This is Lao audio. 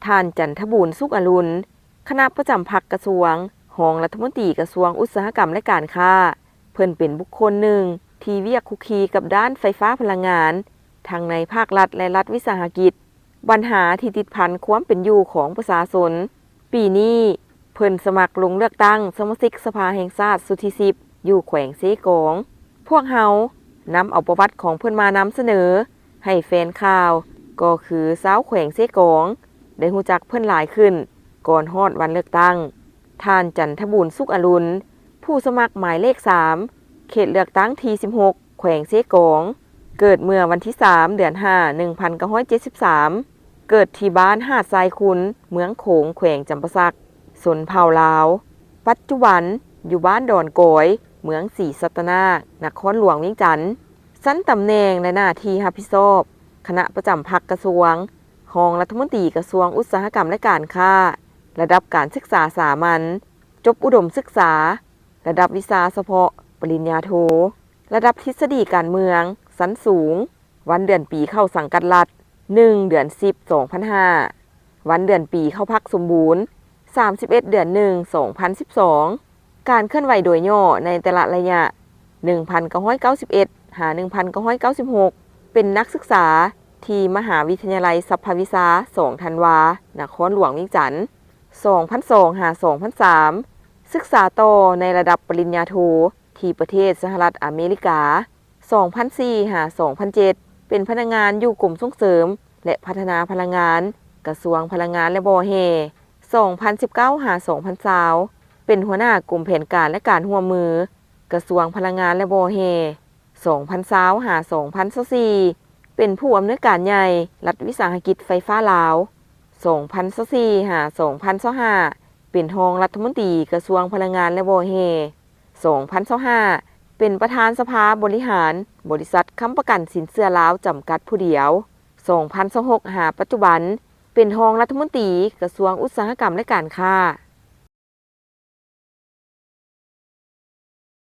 ທ່ານ ຈັນທະບູນ ສຸກອະລຸນ ຄະນະປະຈຳພັກກະຊວງ, ຮອງລັດຖະມົນຕີກະຊວງອຸດສາຫະກຳ ແລະ ການຄ້າ. ເພິ່ນເປັນບຸກຄົນໜຶ່ງທີ່ວຽກຄຸກຄີກັບດ້ານໄຟຟ້າພະລັງງານ ທັງໃນພາກລັດ ແລະ ລັດວິສາຫະກິດ. ບັນຫາທີ່ຕິດພັນຄວາມເປັນຢູ່ຂອງປະຊາຊົນ. ປີນີ້ເພິ່ນສະໝັກລົງເລືອກຕັ້ງສະມາຊິກສະພາແຫ່ງຊາດຊຸດທີສິບ ຢູ່ແຂວງເຊກອງ. ພວກເຮົານຳເອົາປະຫວັດຂອງເພິ່ນມານຳສະເໜີໃຫ້ແຟນຂ່າວ ກໍຄືຊາວແຂວງເຊກອງ ໄດ້ຮູ້ຈັກເພິ່ນຫຼາຍຂຶ້ນ ກ່ອນຮອດວັນເລືອກຕັ້ງ. ທ່ານ ຈັນທະບູນ ສຸກອະລຸນ ຜູ້ສະໝັກໝາຍເລກສາມ ເຂດເລືອກຕັ້ງທີສິບຫົກ ແຂວງເຊກອງ, ເກີດເມື່ອວັນທີສາມ ເດືອນຫ້າ ໜຶ່ງພັນເກົ້າຮ້ອຍເຈັດສິບສາມ, ເກີດທີ່ບ້ານຫາດຊາຍຄຸນ ເມືອງໂຂງ ແຂວງຈຳປາສັກ, ຊົນເຜົ່າລາວ, ປັດຈຸບັນຢູ່ບ້ານດອນກອຍ ເມືອງສີສັດຕະນາກ ນະຄອນຫຼວງວຽງຈັນ. ຊັ້ນຕຳແໜ່ງ ແລະ ໜ້າທີ່ຮັບຜິດຊອບ: ຄະນະປະຈຳພັກກະຊວງ, ຮອງລັດຖະມົນຕີກະຊວງອຸດສາຫະກຳ ແລະ ການຄ້າ, ລະດັບການສຶກສາສາມັນ, ຈົບອຸດົມສຶກສາ ລະດັບວິຊາສະເພາະ ປະລິນຍາໂທ, ລະດັບທິດສະດີການເມືອງຊັ້ນສູງ, ວັນເດືອນປີເຂົ້າສັງກັດລັດ ໜຶ່ງ ເດືອນສິບ ສອງພັນຫ້າ, ວັນເດືອນປີເຂົ້າພັກສົມບູນ ສາມສິບເອັດ ເດືອນໜຶ່ງ ສອງພັນສິບສອງ. ການເຄື່ອນໄຫວໂດຍຫຍໍ້ໃນແຕ່ລະໄລຍະ ໜຶ່ງພັນເກົ້າຮ້ອຍເກົ້າສິບເອັດ ຫາ ໜຶ່ງພັນເກົ້າຮ້ອຍເກົ້າສິບຫົກ ເປັນນັກສຶກສາທີ່ມະຫາວິທະຍາໄລສັບພະວິຊາ ສອງທັນວາ ນະຄອນຫຼວງວຽງຈັນ, ສອງພັນສອງ ຫາ ສອງພັນສາມ ສຶກສາຕໍ່ໃນລະດັບປະລິນຍາໂທທີ່ປະເທດສະຫະລັດອາເມລິກາ, ສອງພັນສີ່ ຫາ ສອງພັນເຈັດ ເປັນພະນັກງານຢູ່ກົມສົ່ງເສີມ ແລະ ພັດທະນາພະລັງງານ ກະຊວງພະລັງງານ ແລະ ບໍ່ແຮ່, ສອງພັນສິບເກົ້າ ຫາ ສອງພັນຊາວ ເປັນຫົວໜ້າກົມແຜນການ ແລະ ການຮ່ວມມື ກະຊວງພະລັງງານ ແລະ ບໍ່ແຮ່, ສອງພັນຊາວ ຫາ ສອງພັນຊາວສີ່ ເປັນຜູ້ອຳນວຍການໃຫຍ່ລັດວິສາຫະກິດໄຟຟ້າລາວ, ສອງພັນຊາວສີ່ ຫາ ສອງພັນຊາວຫ້າ ເປັນຮອງລັດຖະມົນຕີກະຊວງພະລັງງານ ແລະ ບໍ່ແຮ່, ສອງພັນຊາວຫ້າ ເປັນປະທານສະພາບໍລິຫານບໍລິສັດຄ້ຳປະກັນສິນເຊື່ອລາວຈຳກັດຜູ້ດຽວ, ສອງພັນຊາວຫົກ ຫາ ປັດຈຸບັນ ເປັນຮອງລັດຖະມົນຕີກະຊວງອຸດສາຫະກຳ ແລະ ການຄ້າ.